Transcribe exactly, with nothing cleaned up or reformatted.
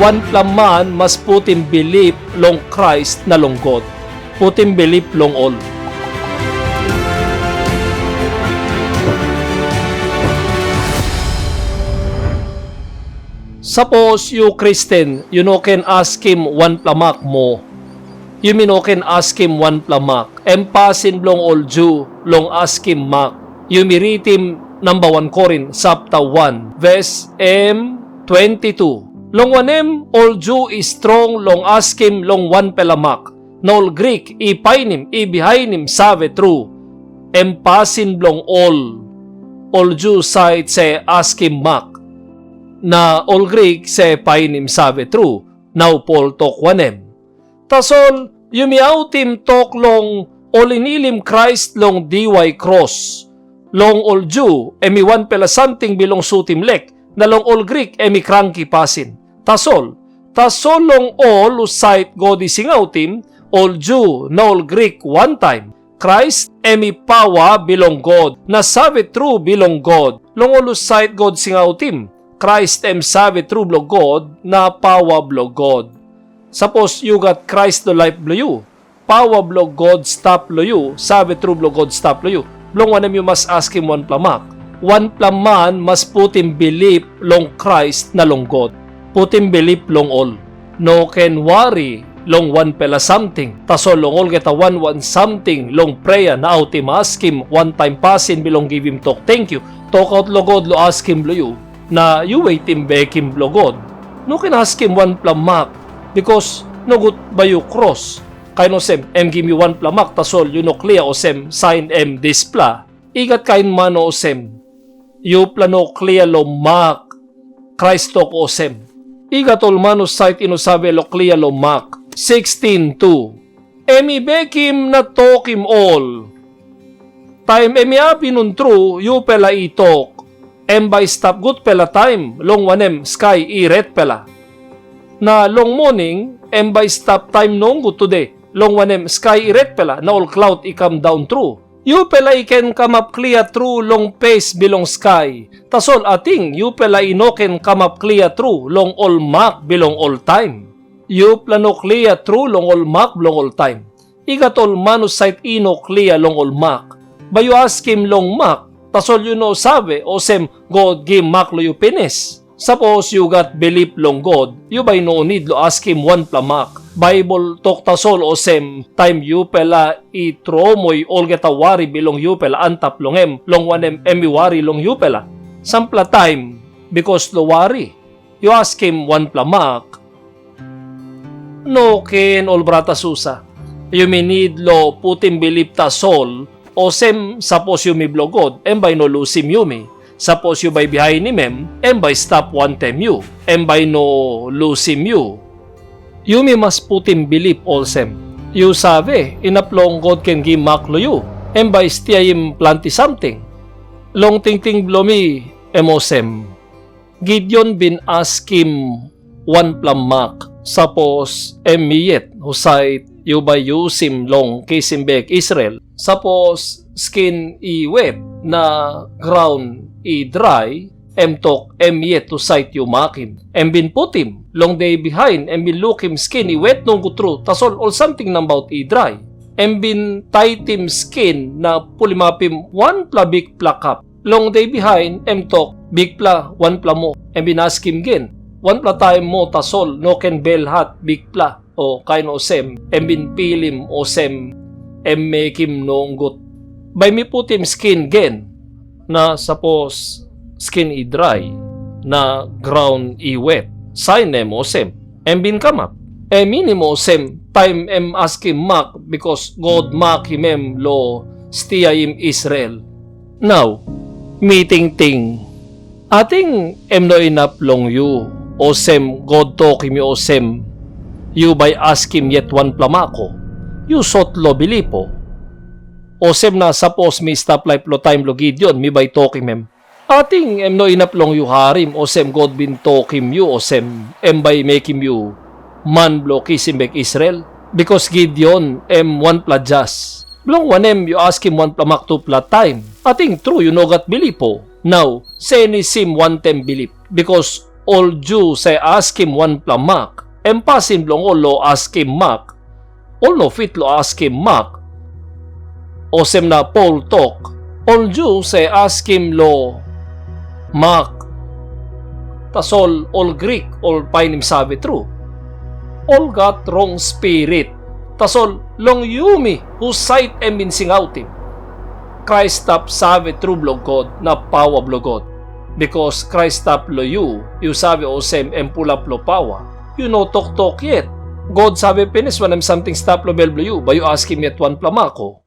Wanpela man mas putim bilip long Krais na long God. Putim bilip long ol. Sapos yu Kristen, yu no ken askim wanpela mak moa. Yumi no ken askim wanpela mak. Em pasin bilong ol Ju long askim mak. Yumi ritim namba wan Korin sapta wan, ves em twenti tu. Long wanem, ol Ju i strong long askim long wanpela mak, na ol Grik i painim, i bihainim save tru. Em pasin bilong ol, ol Ju sait se askim mak, na ol Grik se painim save tru. Nau Pol tok wanem? Tasol yumi autim tok long ol i nilim Krais long diwai kros. Long ol Ju, em i wanpela samting bilong sutim lek, na long ol Grik, em i kranki pasin. Tasol, tasol long ol husat God i singautim, ol Ju na ol Grik wantaim, Krais em i pawa bilong God na save tru bilong God. Long ol husat God singautim, Krais em save tru bilong God na pawa bilong God. Sapos yu gat Krais long laip bilong yu, pawa bilong God stap long yu, save tru bilong God stap long yu. Bilong wanem yu mas askim wanpela mak? Wanpela man mas putim bilip long Krais na long God. Putim bilip long ol. No ken wari long wanpela samting, tasol long olgeta wan wan samting long prea na autim askim, wantaim pasin bilong givim tok tenkyu, tokaut long God long askim bilong yu, na yu wetim bekim bilong God. No ken askim wanpela mak, bikas nogut bai yu kros. Kain olsem, em givim yu wanpela mak, tasol yu no klia olsem sain em dispela. I gat kain man olsem, yupela no klia long mak. Krais tok olsem, i gat ol man husat i no save long klia long mak. Sikstin tu. Em i bekim na tokim ol. Taim em i apinun tru, yupela i tok, em bai i stap gutpela taim, long wanem, skai i retpela. Na long moning, em bai i stap taim nogut tude, long wanem, skai i retpela, na ol klaut i kam daun tru. Yupela i ken kamap klia tru long pes bilong skai, tasol ating yupela i no ken kamap klia tru long ol mak bilong ol taim. Yupela no klia tru long ol mak bilong ol taim. I gat ol man husat i no klia long ol mak. Bai yu askim long mak, tasol yu no save, olsem God gim mak long yu pinis. Sapos yu gat bilip long God, yu bai no nid long askim wanpela mak. Baibel tok tasol olsem, taim yupela i tromoi olgeta wari bilong yupela antap long em, long wanem, em i wari long yupela. Sampela taim, bikas long wari, yu askim wanpela mak. No ken, ol brata susa, yumi nid long putim bilip tasol, olsem, sapos yumi bilong God, em bai i no lusim yumi. Sapos yu bai bihainim em, em bai i stap wantaim yu, em bai i no lusim yu. Yumi mas putim bilip olsem, yu save, inap long God ken gim mak long yu, em bai i stiaim planti samting. Long tingting bilong mi, em olsem, Gideon bin askim wanpela mak, sapos em mi yet, husat yu bai yusim long kisim bek Israel? Sapos skin i wet na graun i drai, em tok em yet husat yu makim. Em bin putim, long de bihain em bin lukim skin i wet nogut tru, tasol ol samting nabaut i drai. Em bin taitim skin na pulimapim wanpela bikpela kap. Long de bihain em tok, "Bikpela, wanpela moa." Em bin askim gen, wanpela taim moa tasol, no ken belhat Bikpela, o kain olsem, em bin pilim olsem em mekim nogut. Bai mi putim skin gen, na sapos skin i drai, na graun i wet, sain em olsem, em bin kamap. Em minim olsem, taim em askim mak, bikos God makim em long stiaim Israel. Nau, mi tingting, ating em no inap long yu, olsem God tokim yu olsem, yu bai askim yet wanpela mak o, yu sot long bilip o. Olsem na sapos mi stap laip long taim bilong Gideon, mi bai tokim em, ating em no inap long yu harim olsem God bin tokim yu olsem, em bai i mekim yu man bilong kisim bek Israel? Bikos Gideon em wanpela jas. Bilong wanem yu askim wanpela mak tupela taim? Ating tru yu no gat bilip o? Nau, senisim wantaim bilip, bikos Ol Ju save askim wanpela mak, em pasin bilong ol long askim mak. Ol no fit long askim mak. Olsem na Pol tok, ol Ju save askim long mak. Tasol ol Grik ol painim save tru. Ol gat rong spirit. Tasol long yumi husat em bin singautim? Krais stap save tru bilong God na paua bilong God. Bikas Krais stap long yu, yu save olsem em pulap long paua. Yu no toktok yet. God save pinis wanem samting stap long bel bilong yu, bai yu askim yet wanpela mak, o?